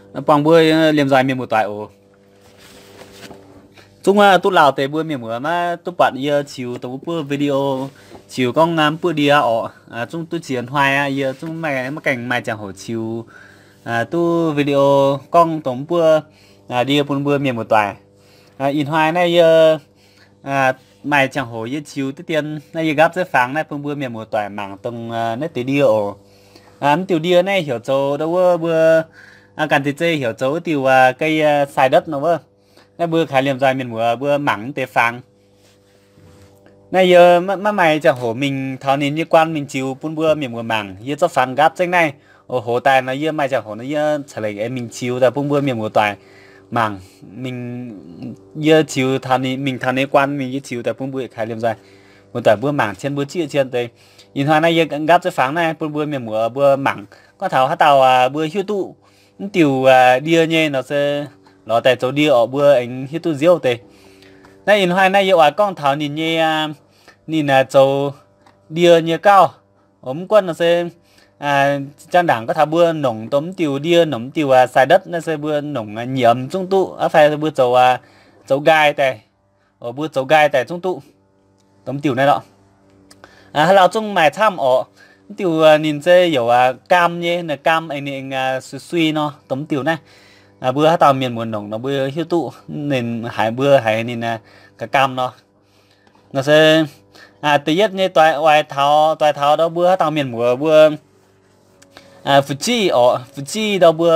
Buangh mbuo liemh nzoih mienh muoz-doic oc. Zungv duqv lauh deix mbuo mienh muoz maiv duqv buatc yie ziux dongh wuov buov video, ziux gorngv mv buov ndie orqc. Zungv duqv ziex hnoi aqv, yie zungv maiv gaengh maaih ziangh hoc ziux duqv video gorngv dongh mv buov ndie bun mbuo mienh muoz-doic. Ih hnoi naaiv yie maaih ziangh hoc yie ziux diqv dien naaiv yie nqaapv zeiv fangx naaiv bun mbuo mienh muoz-doic mangc dongh naaiv deix ndie oc. Mv diuh ndie naaiv heuc zoux ndo wuov mbuo ganh deix zei heuc zoux wuov diuh ga'sie sai ndetv nor wuov. Naaiv mbuo kaaix liemh nzoih mienh muoz mbuo mangc mv deix fangx. Naaiv yie maiv maaih ziangh hoc mingh taux ninh nyei guan mingh ziux bun mbuo mienh muoz mangc. Yie zorqv fangx nqaapv zengv naaiv oc, hoz daaih nor yie maaih ziangh hoc nor yie ceix lengc aengx mingh ziux daaih bun mbuo mienh muoz-doic mangc. Mingh, yie ziux taux ninh, mingh taux ninh nyei guan mingh yie ziux daaih bun mbuo kaaix liemh nzoih muoz-doic mbuo mangc cien mbuo zieqv cien deix. Ih hnoi naaiv yie nqaapv zeiv fangx naaiv bun mbuo mienh muoz mbuo mangc. Gorngv taux haaix dauh mbuo hiuv duqv mv diuh ndie nyei nor se lorz daaih zoux ndie orqc, mbuo aengx hiuv duqv nziouv deix. Naaiv ih hnoi naaiv yie oix gorngv taux ninh nyei, ninh zoux ndie nyei gauh oc. Mv gunv nor se jaa ndaangc gorngv taux mbuo nongc dongh mv diuh ndie, nongc mv diuh sai ndetv naaiv se mbuo nongc nyiemz zungv duqv aqv fai mbuo zoux, zoux nqaai daaih oc, mbuo zoux nqaai daaih zungv duqv dongh mv diuh naaiv lorqc. Haaix lauh zungv maaih camv orqc. Mv diuh ninh se youc gaam nyei, ninh gaam aengx ninh aengx sui sui nor dongh mv diuh naaiv. Mbuo haaix dauh mienh muoz nongc nor mbuo hiuv duqv ninh haiz, mbuo haiz ninh gaam gaam nor. Nor se da'yietv nyei doix, oix taux, doix taux ndau mbuo haaix dauh mienh muoz mbuo fu'jueiv orqc, fu'jueiv ndau mbuo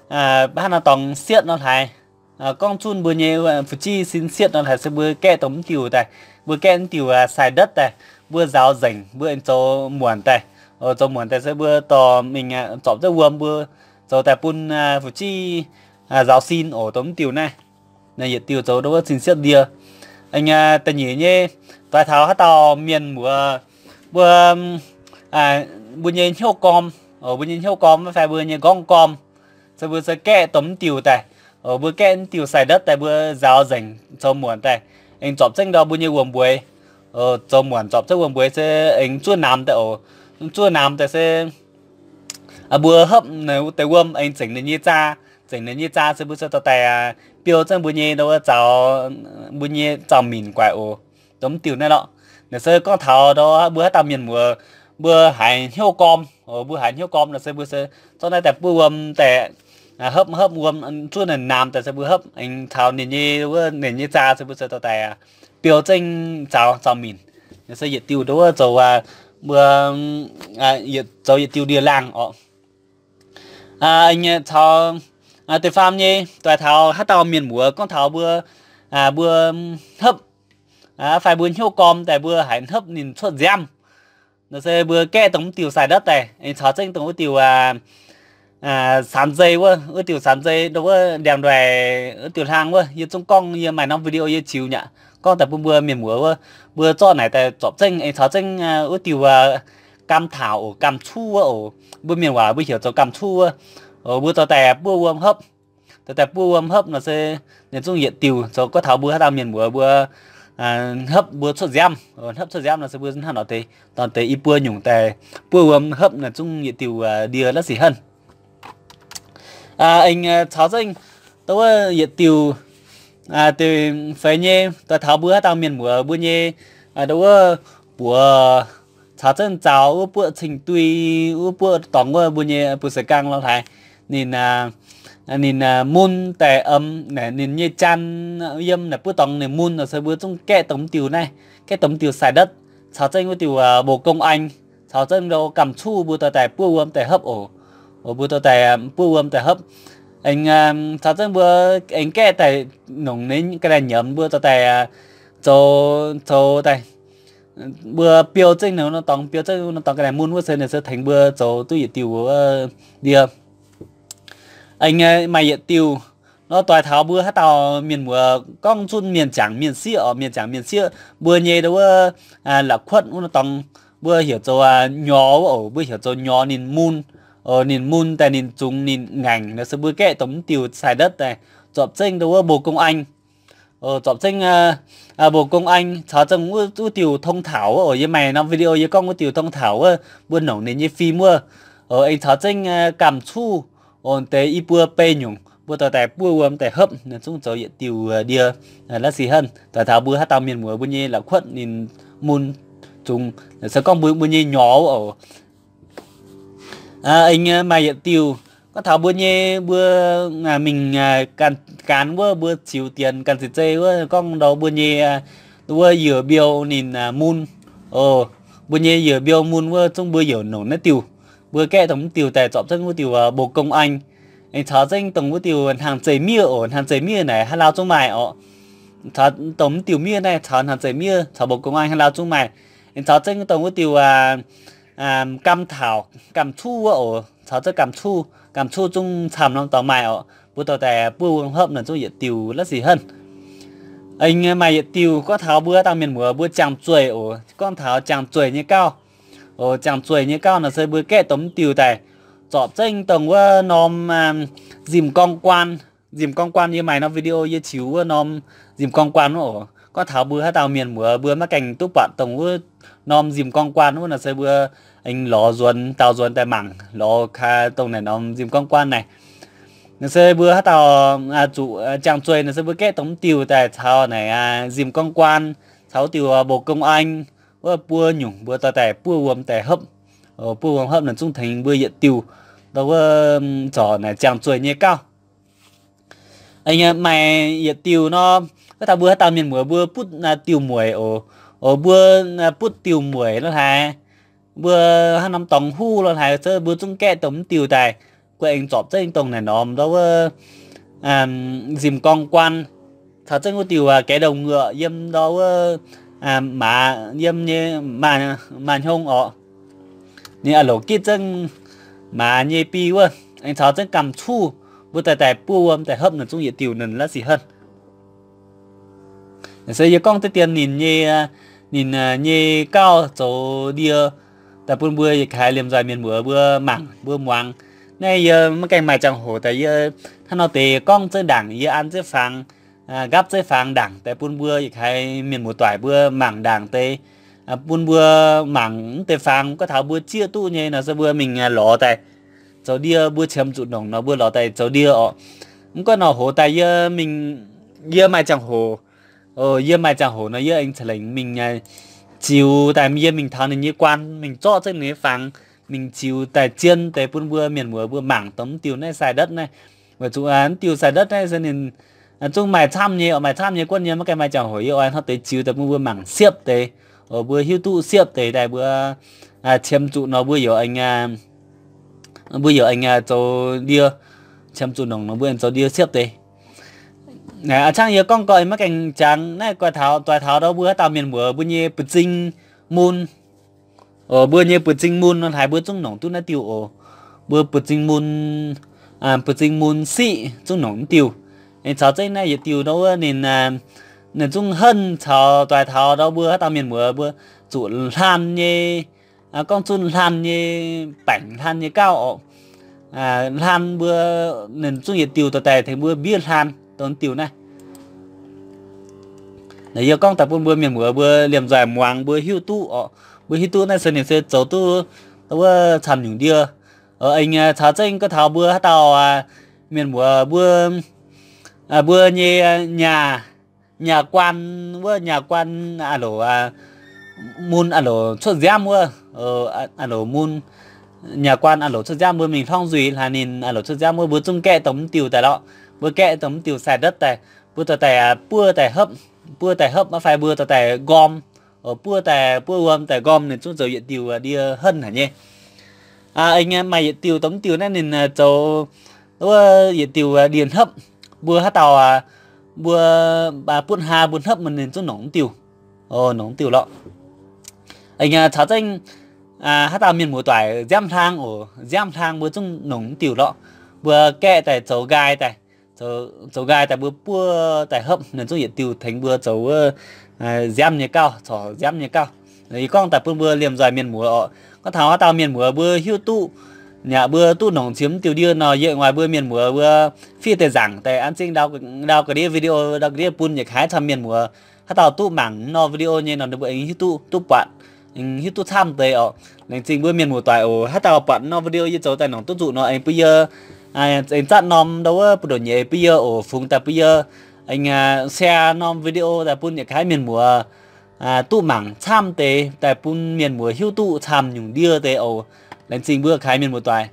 hnangv nor dorngx sietv nor hlaaix. Gorngv zunh mbuo nyei fu'jueiv sin sietv nor hlaaix se mbuo gaeqv dongh mv diuh daaih, mbuo gaeqv mv diuh sai ndetv daaih, mbuo nzaaux nzengc, mbuo aengx zoux muonc daaih. Zoux muonc daaih se mbuo dorh mingh zorpc zengv wuom mbuo zoux daaih bun fu'jueiv nzaaux sin oc, dongh mv diuh naaiv. Yietc diuh zoux ndau wuov sin sietv ndie. Aengx da'nyeic nyei, doix taux haaix dauh mienh muoz mbuo, mbuo nyei hnyouv gorm, mbuo nyei hnyouv gorm fai mbuo nyei nqorngv gorm, se mbuo se gaeqv dongh mv diuh daaih. Mbuo gaeqv mv diuh sai ndetv daaih mbuo nzaaux nzengc zoux muonc daaih, aengx zorpc zengv ndau mbuo nyei wuom-mbueix. Zoux muonc zorpc zengv wuom-mbueix se aengx zuov namx daaih oc. Zuov namx daaih se mbuo hopv deix wuom aengx zengc ninh nyei zaa, zengc ninh nyei zaa se mbuo se dorh daaih biou zengv mbuo nyei ndau wuov zaux, mbuo nyei zaux minc guaix oc. Dongh mv diuh naaiv lorqc. Naaiv se gorngv taux ndau mbuo haaix dauh mienh muoz mbuo haiz hnyouv gorm, mbuo haiz hnyouv gorm nor se mbuo se zorqv naaiv daaih buov wuom daaih, hopv hopv wuom zuov ninh namx daaih se mbuo hopv aengx taux ninh nyei wuov, ninh nyei zaa se mbuo se dorh daaih biou zengv zaux, zaux minc. Naaiv se yietc diuh ndau wuov zoux, mbuo zoux yietc diuh ndie-laangh orqc. Aengx caux deix faam nyei doix taux haaix dauh mienh muoz gorngv taux mbuo, mbuo hopv fai mbuo hnyouv gorm daaih mbuo haiz hopv ninh cuotv nziaamv nor se mbuo gaeqv dongh mv diuh sai ndetv daaih, aengx caux zengv dongh wuov diuh สามเณร wuov, wuov diuh สามเณร ndau wuov ndiangx-ndoih wuov diuh hlang wuov. Yie zungv gorngv yie maaih norm video yie ziux nyei aqv, gorngv daaih bun mbuo mienh muoz wuov, mbuo zorqv naaic daaih zorpc zengv aengx caux zengv wuov diuh กำเถา oc, กำชู่ wuov oc. Mbuo mienh waac mbuo heuc zoux กำชู่ wuov. Mbuo dorh daaih buov wuom hopv, dorh daaih buov wuom hopv nor se ninh zungv yietc diuh zoux. Gorngv taux mbuo haaix dauh mienh muoz mbuo hopv mbuo cuotv nziaamv, hopv cuotv nziaamv nor se mbuo hnangv nor deix, dorh deix i buo nyungc daaih buov wuom hopv naaic zungv yietc diuh ndie la'sic henv. Aengx caux zengv ndau wuov yietc diuh deix feix nyei doix taux mbuo haaix dauh mienh muoz mbuo nyei ndau wuov buoz caux zengv zaux wuov buoqv cing-dui, wuov buoqv dorngx wuov mbuo nyei buoz-seix-gang lorh hlaaix. Ninh, ninh mun daaih, ninh nyei jaan yiem naaic buov dorngx ninh mun nor se mbuo zungv gaeqv dongh mv diuh naaiv, gaeqv dongh mv diuh sai ndetv, caux zengv wuov diuh โบก กงอัง caux zengv ndau กำชู่ mbuo dorh daaih buov wuom daaih hopv oc. Mbuo dorh daaih buov wuom daaih hopv. Aengx caux zengv mbuo aengx gaeqv daaih nongc ninh ga'naaiv nyiemz mbuo dorh daaih zoux, zoux daaih mbuo biou zengv ninh norm dorngx, biou zengv norm dorngx ga'naaiv mun wuov se ninh se tengx mbuo zoux duqv yietc diuh ndie. Aengx maaih yietc diuh nor doix taux mbuo haaix dauh mienh muoz gorngv zunh mienh jangc mienh sieqv oc, mienh jangc mienh sieqv mbuo nyei ndau wuov la'kuotv wuov norm dorngx mbuo heuc zoux 鸟 wuov oc, mbuo heuc zoux 鸟 ninh mun. Ninh mun daaih ninh zungx ninh ngaengc nor se mbuo gaeqv dongh mv diuh sai ndetv daaih zorpc zengv ndau wuov โบก กงอัง zorpc zengv โบก กงอัง caux zengv wuov diuh ธงเถา wuov oc. Yie maaih norm video yie gorngv wuov diuh ธงเถา wuov, mbuo nongc ninh nyei fim wuov. Aengx caux zengv กำชู่ Ong deix i buo bei nyungc, mbuo dorh daaih buov wuom daaih hopv, ninh zungv zoux yietc diuh ndie, la'sic henv. Doix taux mbuo haaix dauh mienh muoz mbuo nyei la'kuotv ninh mun, zungv se gorngv mbuo, mbuo nyei nyorx oc. Aengx maaih yietc diuh, gorngv taux mbuo nyei, mbuo mingh gaanx wuov, mbuo ziux dienx ganh ziex zei wuov, gorngv ndau mbuo nyei wuov yiouc mbiouh ninh mun. Mbuo nyei yiouc mbiouh mun wuov zungv mbuo yaac nongc naaiv diuh. Mbuo gaeqv dongh mv diuh daaih zorpc zengv wuov diuh bouc gong aengx, aengx caux zengv dongh wuov diuh hnaangx-zeih miev oc. Hnaangx-zeih miev naaic haaix lauh zungv maaih oc. Caux dongh mv diuh miev naaiv caux hnaangx-zeih miev caux bouc gong aengx haaix lauh zungv maaih. Aengx caux zengv dongh wuov diuh gamh taux, gamh cuv wuov oc. Caux zengv gamh cuv, gamh cuv zungv camv norm dorngx maaih oc. Mbuo dorh daaih buov wuom hopv naaic zungv yietc diuh la'sic henv. Aengx maaih yietc diuh gorngv taux mbuo haaix dauh mienh muoz mbuo jangx zueih oc. Gorngv taux jangx zueih nyei gauh, jangx zueih nyei gauh nor se mbuo gaeqv dongh mv diuh daaih zorpc zengv dongh wuov norm nzimc gorng guaan. Nzimc gorng guaan yie maaih norm video yie ziux wuov norm nzimc gorng guaan wuov oc. Gorngv taux mbuo haaix dauh mienh muoz mbuo maiv gaengh duqv buatc dongh wuov norm nzimc gorng guaan wuov nor se mbuo aengx lorz nzuonx, daaux nzuonx daaih mangc lorz kaax dongh naaic norm nzimc gorng guaan naaic. Nor se mbuo haaix dauh zuqc jangx zueih nor se mbuo gaeqv dongh mv diuh daaih caux naaic nzimc gorng guaan, caux wuov diuh bouc gong aengx wuov buo nyungc mbuo dorh daaih buov wuom daaih hopv. Buov wuom hopv naaic zungv tengx mbuo yietc diuh ndau wuov zorc naaic jangx zueih nyei gauh. Maaih yietc diuh nor, gorngv taux mbuo haaix dauh mienh muoz mbuo butv diuh mueic oc. Mbuo butv diuh mueic lo haaix, mbuo haaix norm dorngx huv lo haaix, mbuo zungv gaeqv dongh mv diuh daaih, guei aengx zorpc zengv dongh naaic norm ndau wuov nzimc gorng guaan, caux zengv wuov diuh gaix ndouh nguoqc yiem ndau wuov maaz yiem nyei, maaz hnyong oc. Ninh a'loc gitv zengv maaz nyei biei wuov, aengx caux zengv gamh cuv, mbuo daaih daaih buov wuom daaih hopv naaic zungv yietc diuh ninh la'sic henv. Se yie gorngv deix dien ninh nyei, ninh nyei gauh zoux ndie daaih bun mbuo yietc kaaix liemh nzoih mienh muoz mbuo mangc mbuo muangx. Naaiv yie maiv gaengh maaih ziangh hoc daaih yie hnangv nor deix gorngv zeiv ndaangc yie an zeiv fangx, nqapv zeiv fangx ndaangc daaih bun mbuo yietc kaaix mienh muoz doic mbuo mangc ndaangc deix, bun mbuo mangc mv deix fangx gorngv taux mbuo zieqv duqv nyei nor se mbuo mingh lorz daaih zoux ndie, mbuo qiemx zuqc nongc nor mbuo lorz daaih zoux ndie oc. Mv gunv nor hoz daaih yie mingh, yie maaih ziangh hoc, yie maaih ziangh hoc nor yie aengx ca'lengc mingh ziux daaih yie mingh taux ninh nyei guaan, mingh zorqv zengv ninh nyei fangx, mingh ziux daaih zien deix bun mbuo mienh muoz mbuo mangc dongh mv diuh naaiv sai ndetv naaiv. Weic zuqc mv diuh sai ndetv naaiv se ninh zungv maaih camv nyei oc. Maaih camv nyei guonv yie maiv gaengh maaih ziangh hoc yie oix hnangv deix ziux daaih bun mbuo mangc siepv deix, mbuo hiuv duqv siepv deix daaih mbuo qiemx zuqc nor mbuo yaac aengx, mbuo yaac aengx zoux ndie, qiemx zuqc nongc nor mbuo aengx zoux ndie siepv deix. A'cangv yie gorngv gorqv maiv gaengh jangx naaiv, doix taux ndau mbuo haaix dauh mienh muoz mbuo nyei buoz-zing mun, mbuo nyei buoz-zing mun nor haaix mbuo zungv nongc duqv naaiv diuh oc. Mbuo buoz-zing mun, buoz-zing mun siqv zungv nongc mv diuh. Aengx caux zengv naaiv yietc diuh nor wuov ninh, ninh zungv henv caux doix taux ndau mbuo haaix dauh mienh muoz mbuo zuqc hlan nyei, gorngv zunv hlan nyei, baengc hlan nyei gauh oc. Hlan mbuo, ninh zungv yietc diuh dorh daaih tengx mbuo mbiev hlan dongh diuh naaiv. Yie gorngv daaih bun mbuo mienh muoz mbuo liemh nzoih muangx mbuo hiuv duqv oc. Mbuo hiuv duqv naaiv se ninh se zoux duqv wuov camv nyungc ndie. Aengx caux zengv gorngv taux mbuo haaix dauh mienh muoz mbuo, mbuo nyei nyaah, nyaah guaan, wuov nyaah guaan a'loc, mun a'loc cuotv nziaamv wuov, a'loc mun, nyaah guaan a'loc cuotv nziaamv mbuo mingh hlorngv nzuih hlaax ninh a'loc cuotv nziaamv wuov mbuo zungv gaeqv dongh mv diuh daaih lorqc. Mbuo gaeqv dongh mv diuh sai ndetv daaih, mbuo dorh daaih buov daaih hopv, buov daaih hopv maiv fai mbuo dorh daaih nqorm, buov daaih buov wuom daaih nqorm ninh zungv zoux yietc diuh ndie henv haic nyei. Aengx maaih yietc diuh dongh mv diuh naaiv ninh zoux wuov yietc diuh ndie hnopv. Mbuo haaix dauh, mbuo butv haa mbuo hnopv ninh zungv nongc mv diuh, nongc mv diuh lorqc. Aengx caux zengv haaix dauh mienh muoz doic nziaamv hlang oc, nziaamv hlang mbuo zungv nongc mv diuh lorqc. Mbuo gaeqv daaih zoux nqaai daaih, zoux nqaai daaih mbuo buov daaih hopv ninh zungv yietc diuh tengx mbuo zoux wuov nziaamv nyei gauh, corc nziaamv nyei gauh. Yie gorngv daaih bun mbuo liemh nzoih mienh muoz oc. Gorngv taux haaix dauh mienh muoz mbuo hiuv duqv, yaac mbuo duqv nongc qiemx mv diuh ndie nor yie oix mbuo mienh muoz mbuo fiev deix nzaangc daaih an zengv ndau ga'ndiev video ndau ga'ndiev bun yietc kaaix camv mienh muoz. Haaix dauh duqv mangc nor video nyei nor ninh mbuo aengx hiuv duqv, duqv buatc, hiuv duqv camv deix oc. Laengz zingh mbuo mienh muoz doic oc. Haaix dauh buatc nor video yie zoux daaih nongc duqv zuqc nor aengx bun yie Aengx zatv norm ndau wuov buoz-ndoqv nyeiz bun yie oc, fungx daaih bun yie share norm video daaih bun yietc kaaix mienh muoz duqv mangc camv deix, daaih bun mienh muoz hiuv duqv camv nyungc ndie deix oc. Laengz zingh mbuo kaaix mienh muoz-doic.